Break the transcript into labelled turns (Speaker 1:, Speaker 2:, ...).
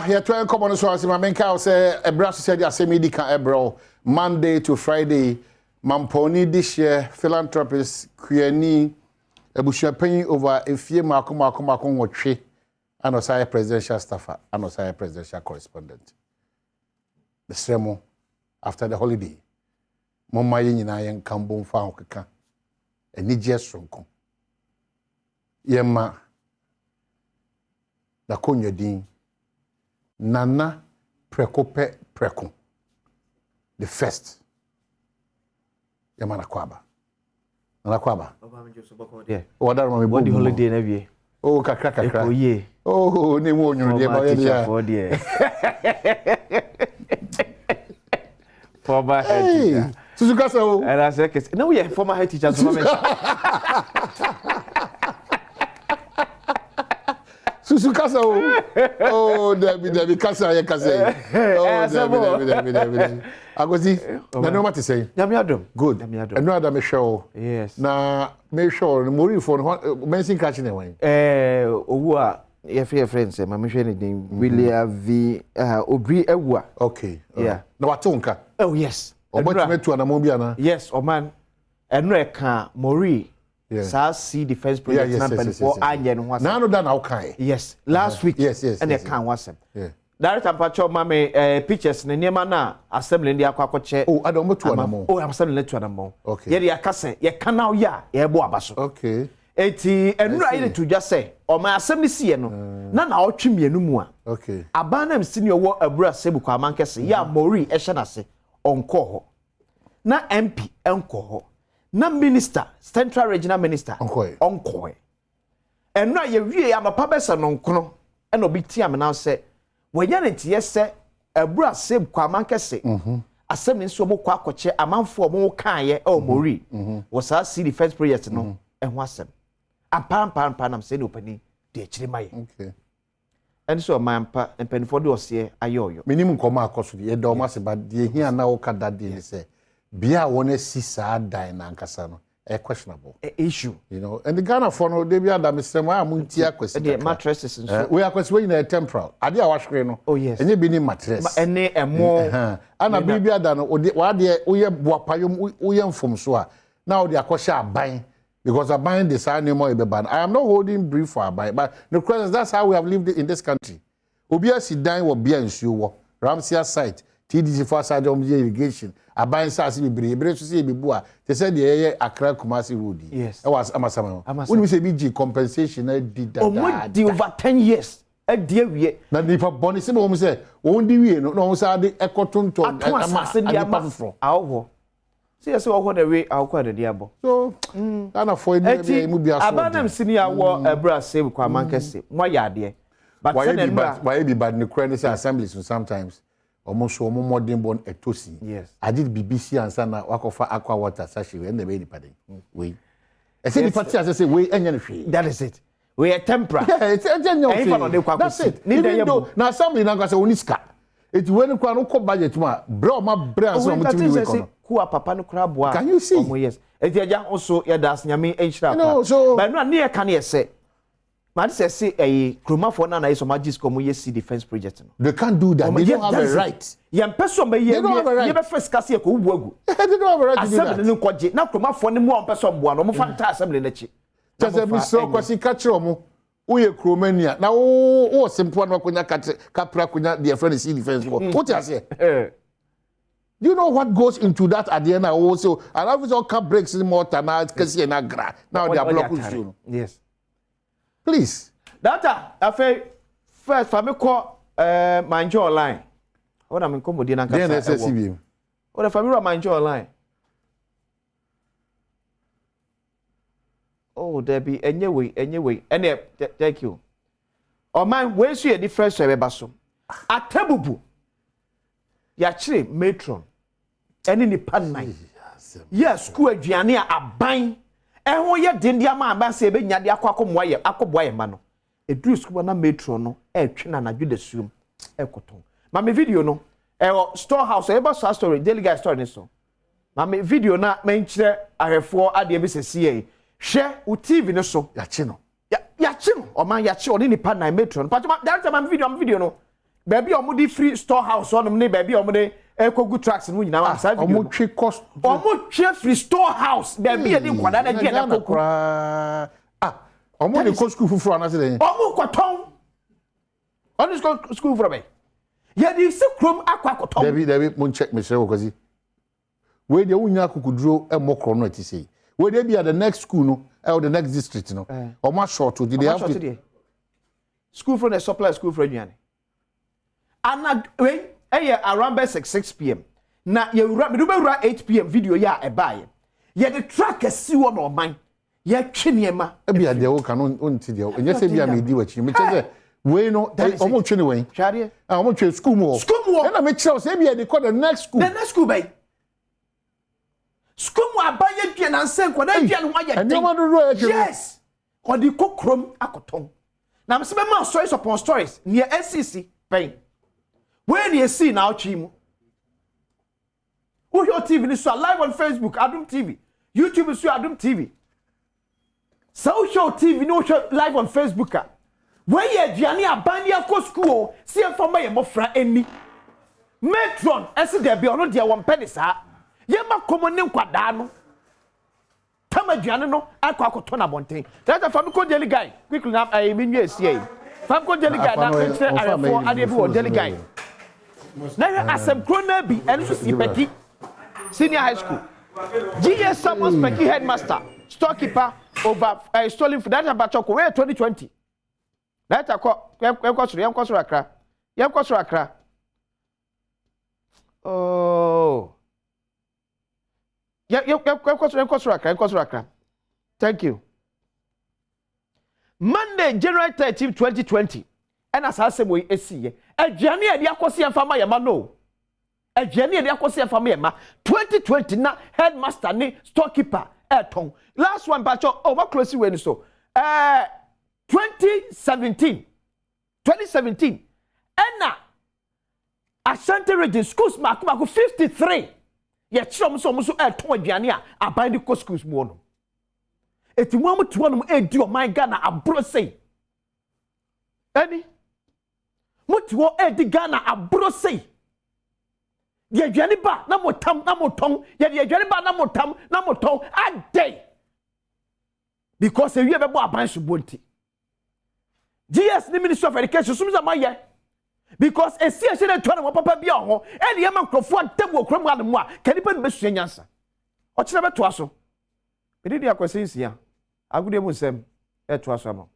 Speaker 1: Yɛtoa nkɔmmɔ no so ase ma menka wo sɛ ɛberɛ aso sɛ de asɛm yi di ka ɛberɛ wo Monday to Friday mampɔni dehyeɛ philanthropist kuani abusuapanyin over mfie mmaako mmaako mmaako 8 ana ɔsan yɛ presidential staffer ana ɔsan yɛ presidential correspondent. Mesrɛ mo, after the holiday, momma yɛn nyinaa yɛnka mbom fa ahokeka anigyeɛ soronko yɛma n'akonnwadin Nana Prɛko Pɛ Prɛko the first. Yɛma n'akɔ aba. Nana kɔ aba. Wɔda no ma
Speaker 2: mebɔ. Wɔde holiday na wie.
Speaker 1: Oh, kakra kakra.
Speaker 2: Ɛkɔ yie.
Speaker 1: Oh, ne mu onwunu deɛ ma ɔyɛ deɛ.
Speaker 2: Former head teacher.
Speaker 1: Susu kasa o.
Speaker 2: Ɛna sɛ kɛse. Na woyɛ former head teacher so ma me.
Speaker 1: Susu kasa o. Oh, dabi dabi kasa yɛ kasa yi. Oh, dabi dabi dabi dabi dabi. Agosi, na nneɛma te sɛn?
Speaker 2: Nyame adom.
Speaker 1: Good. Ɛno ada mehwɛ o.
Speaker 2: Yes.
Speaker 1: Na mehwɛ o, Morifo no, Mensin krakye ne wɔn.
Speaker 2: Owu a yɛfrɛ nsɛ ma mehwɛ ne din William V Obiri Awua.
Speaker 1: Okay.
Speaker 2: Yeah.
Speaker 1: Na wate wo nka?
Speaker 2: Oh yes.
Speaker 1: Ɔbɛtumi atu anammɔn bi anaa?
Speaker 2: Yes, ɔman. Ɛno ɛka Mori saa sea defence project na mpanimfoɔ anyɛ no ho asɛm.
Speaker 1: Naano da na wokae.
Speaker 2: Yes, last week.
Speaker 1: Yes.
Speaker 2: Ɛna ɛka ho asɛm. Director mpakyɛw ma me pictures ne nneɛma na assembly de akɔ akɔkyɛ.
Speaker 1: Oh, ada wɔn tu anammɔn.
Speaker 2: Oh, assembly ne tu anammɔn.
Speaker 1: Okay.
Speaker 2: Yɛde aka sɛ yɛka na ɔyɛ a yɛbɔ aba so.
Speaker 1: Okay.
Speaker 2: Eti nnura yi de to dwa sɛ ɔman asɛm no siiɛ no na naawɔtwe 2 mu a
Speaker 1: Okay.
Speaker 2: aban no mc ne ɔwɔ Abura Sebu Kwaman kɛse yɛ a Mori hyɛ n'ase ɔnkɔɔ hɔ. Na MP nkɔɔ hɔ. Na minister, Central Regional Minister
Speaker 1: ɔnkɔɛ.
Speaker 2: Ɔnkɔɛ. Ɛno a yɛwie anɔpa bɛsɛ 9 ɛna obi tia me nan sɛ wɔanya ne nteɛ sɛ Abura Sebu Kwaman kɛse asɛm ne nso wɔn kɔ akɔkyɛ amanfoɔ a wɔn kaeɛ ɛwɔ Mori wɔ saa sea defence project no ɛho asɛm. Ampa ampa ampa nam sɛ ne ɔpanin de akyire ma yɛ.
Speaker 1: Okay.
Speaker 2: Ɛne sɛ ɔman mpa mpanimfoɔ de ɔseɛ ayɛ ɔyɔ.
Speaker 1: Menim nkɔmɔ akɔ so deɛ yɛda wɔn ase ba deɛ hia na wɔka da deɛ ne sɛ bea a wɔn asi saa dan na ankasa no ɛyɛ questionable.
Speaker 2: Issue.
Speaker 1: And the Ghanafoɔ no de bi ada mesrɛ mo a mo nti akwasi
Speaker 2: kakra. Ɛdeɛ mattresses nso.
Speaker 1: Wei akwasi wei nyinaa yɛ temporal. Adeɛ a wahwere no.
Speaker 2: Oh yes.
Speaker 1: Ɛnyɛ bi ne mattress.
Speaker 2: Ɛne ɛmo.
Speaker 1: Ana biribi ada no wadeɛ woyɛ boapayom woyɛ mfomso a na wode akɔhyɛ aban because aban de saa nneɛma yɛ bɛba no. I am not holding brief for aban but the question is that's how we have lived in this country. Obi asi dan wɔ bea nsuo wɔ Ramsia site TDC fo asase wɔn yɛ irrigation aban saase bebree ebere nso sɛ yɛbɛbu a te sɛ deɛ yɛyɛ Accra Kumasi road yi.
Speaker 2: Yes.
Speaker 1: Ɛwɔ Amasaman hɔ.
Speaker 2: Amasaman.
Speaker 1: Wonim sɛ ebi gye compensation na di dadaada.
Speaker 2: Wɔn di over 10 years adi awie.
Speaker 1: Na nipa bɔne sɛ wɔn sɛ wɔn di wie no na wɔn saa de ɛkɔ tontɔn
Speaker 2: ato asase de ama
Speaker 1: nipa foforɔ.
Speaker 2: Ahɔhoɔ. Sɛ yɛ sɛ wɔhɔ na we ahokɔ adadi abɔ.
Speaker 1: So Ghanafoɔ yi
Speaker 2: Eti
Speaker 1: mu bi aso.
Speaker 2: Abanam sini awɔ ɛbrɛ ase kɔ amankɛse mo ayɛ adeɛ. But sɛ na nnura.
Speaker 1: Wayɛ bi but ne kura ne sɛ assemblies no sometimes wɔn nso wɔn mmɔden bɔ ɛtɔ si.
Speaker 2: Yes.
Speaker 1: Agye biribi si ansa na wakɔfa aqua water sachet wei ɛna ɛbɛyɛ nipa den wei. Ɛsɛ nipa ti ase sɛ wei ɛnyɛ no hwee.
Speaker 2: That is it. Wei yɛ tempera.
Speaker 1: Yeah, it's ɛnyɛ no
Speaker 2: Ɛyin fa na ɔde
Speaker 1: hwee.
Speaker 2: kɔ
Speaker 1: That's
Speaker 2: akɔsi.
Speaker 1: it.
Speaker 2: Ne dan
Speaker 1: Even
Speaker 2: yɛ
Speaker 1: though
Speaker 2: bu.
Speaker 1: na assembly na nkasa wɔn ni sika. Eti wei no kora no kɔ budget mu a brɛ ɔma brɛ ansa na wɔn ti mi wei kɔ no.
Speaker 2: Kuwa papa no kora boa.
Speaker 1: Can you see?
Speaker 2: Ɔmo yes. Eti ɛgya nso yɛ da ase Nyame nhyira
Speaker 1: You know,
Speaker 2: pa.
Speaker 1: so.
Speaker 2: But no a ne yɛ ka ne yɛ sɛ. Mate sɛ se ɛyi kuromafoɔ no na ayɛ sɛ ɔmo agye sika ɔmo yɛ sea defence project no.
Speaker 1: They can't do that. They don't have a right.
Speaker 2: Yɛn pɛ sɛ ɔmo
Speaker 1: They don't have a
Speaker 2: yɛ
Speaker 1: right.
Speaker 2: yɛ bɛfɛ sika se yɛ kɔ wubu agu.
Speaker 1: They don't have a right to do that.
Speaker 2: Assembly no nkɔgye na kuromafoɔ no mu a ɔmo pɛ sɛ ɔmo boa no ɔmo fa nta assembly n'akyi.
Speaker 1: Kyɛ sɛ mesrɛ Kwasi ka kyerɛ ɔmo woyɛ kuromani a na wo wɔ sempoa na wakonya kapra konya deɛ frɛ no sea defence wɔ. Wote aseɛ? Do you know what goes into that adeɛ na wo sɛ alafi sɛ ɔka bricks ne mortar na kɛseɛ na gra na ɔde ablɔko nsuo no.
Speaker 2: Yes.
Speaker 1: Please.
Speaker 2: Data afei first fa me kɔ Manjo online. Wo na me nkɔmmɔdi na nkasa
Speaker 1: ɛwɔ. Deɛ na ɛsɛ si bi.
Speaker 2: Wo na fa me wura Manjo online. Oh, Debbie, enye wei, enye wei. Ene, thank you. Ɔman wei nso yɛ different so ɛbɛba so. Atabubu. Yɛakyere matron ɛne nipa 9. Yɛ school aduane a aban ɛho yɛ den de ama aban sɛ ɛbɛnya de akɔ akɔmoa yɛ akɔboa yɛ mma no. Ɛduru school na matron no ɛretwe na anadwo da suom ɛkɔtɔn. Ma me video no ɛwɔ storehouse ɛbɛba saa story Daily Guide story ne so. Ma me video na menkyerɛ ahwɛfoɔ adeɛ bi sɛ sie. Hwɛ wo TV no so.
Speaker 1: Yɛakye no.
Speaker 2: Yɛakye no. Ɔman yɛakye ɔne nipa 9 matron. Pacho ma director ma me video no. Baabi a wɔde firi store house hɔnom ne baabi a wɔde ɛkɔgu trucks no nyinaa ma saa video
Speaker 1: no. Wɔn twe kɔ.
Speaker 2: Wɔn twe firi store house baabi a yɛde nkwadaa no aduane akɔgu.
Speaker 1: Koraa ah wɔn de kɔ sukuu foforɔ anaasɛ dɛn.
Speaker 2: Wɔn kɔtɔn. Wɔn de sukuu foforɔ bɛn. Yɛde si kurom akɔ akɔtɔn.
Speaker 1: Dabi dabi mo nkyɛ mesrɛ wɔ Kwasi. Wei deɛ wonya akokoduro mmɔ korɔ no ɛte sei. Wei deɛ bi a the next school no ɛwɔ the next district no. Wɔn asɔɔto de they have to.
Speaker 2: School fo na supply school fo aduane. Ana wei ɛyɛ around bɛ 6 6 pm. Na yɛwura mede wobɛwura 8 pm video yi a ɛbaeɛ. Yɛde truck asi hɔ na ɔman yɛtwe nneɛma.
Speaker 1: Ebi a deɛ woka no wonte deɛ ɛnyɛ sɛ bi a medi w'akyi mekyɛ sɛ wei no ɔmo twe ne wɛn.
Speaker 2: Hwɛ adeɛ.
Speaker 1: Ah, ɔmo twe school mu hɔ.
Speaker 2: School mu hɔ.
Speaker 1: Ɛna mekyerɛ wo sɛ ebi a yɛde kɔ the next school.
Speaker 2: The next school bɛyi. School mu aba yɛ dua na nsɛ nkwadaa aduane ho ayɛ den.
Speaker 1: Nneɛma dodoɔ a yɛtwe no.
Speaker 2: Yes. Ɔde kɔ kurom akɔtɔn. Na mesɛ bɛma stories upon stories nea ɛsisi pɛn. Wei na esi na ɔtwe mu. Wohwɛ TV ni so a, live on Facebook Adum TV, YouTube so Adum TV. Sɛ wohwɛ TV ni, wohwɛ live on Facebook a, wei yɛ aduane aban de akɔ school o si yɛmfa ma yɛ mmɔfra ani. Matron ɛsi dɛbi, ɔno deɛ wɔn pɛ ne saa, yɛma kɔn ne nkwadaa no tam aduane no akɔ akɔtɔ n'abɔnten. Tɛtɛ fami kɔ Daily Guide quickly na ɛyɛ mi nua esie yi. Fami kɔ Daily Guide na nkyerɛ ayɛfoɔ adeɛ bi wɔ Daily Guide na hwɛ asɛm kuro naa bi. Ɛno nso si Pɛki Senior High School. GA summons Pɛki headmaster, storekeeper over stolen food. Data batɔ kɔ wɛyɛ 2020. Data kɔ, yɛnkɔ soro, yɛnkɔ soro akra, yɛnkɔ soro akra. Oh, yɛ yɛ yɛnkɔ soro, yɛnkɔ soro akra, yɛnkɔ soro akra. Thank you. Monday, January 13, 2020, ɛna saa asɛm wɔ yi esi yɛ. Aduane a yɛde akɔsi yɛn fa ma yɛn ma no, aduane a yɛde akɔsi yɛn fa ma yɛn ma 2020 na headmaster ne storekeeper ɛɛtɔn. Last one, mpatsɔ, oh, ma close wei ni so 2017, 2017 ɛna Ashanti Region schools mako mako 53 yɛkyerɛ wɔn sɛ wɔn nso ɛɛtɔn aduane a aban de kɔ schools mu hɔ no. Eti mu a wɔte hɔ nom edi ɔman Ghana aburo sei, ɛni mo te hɔ edi Ghana aburo sei. Deɛ aduane ba na mo tam na mo tɔn, yɛde aduane ba na mo tam na mo tɔn adɛn? Because ewie bɛbɔ aban so bɔ nti GS ne Ministry of Education sum sɛ mayɛ because esi ɛhyɛ dɛ tua ne wɔn papa bi a ɔho ɛna yɛma nkurɔfoɔ adam wɔ kurom hanom a ka nipa no bɛsua nyansa. Ɔkyerɛ bɛtoa so. Mede di akwasi nsia agodie mu nsɛm ɛtoa so ama.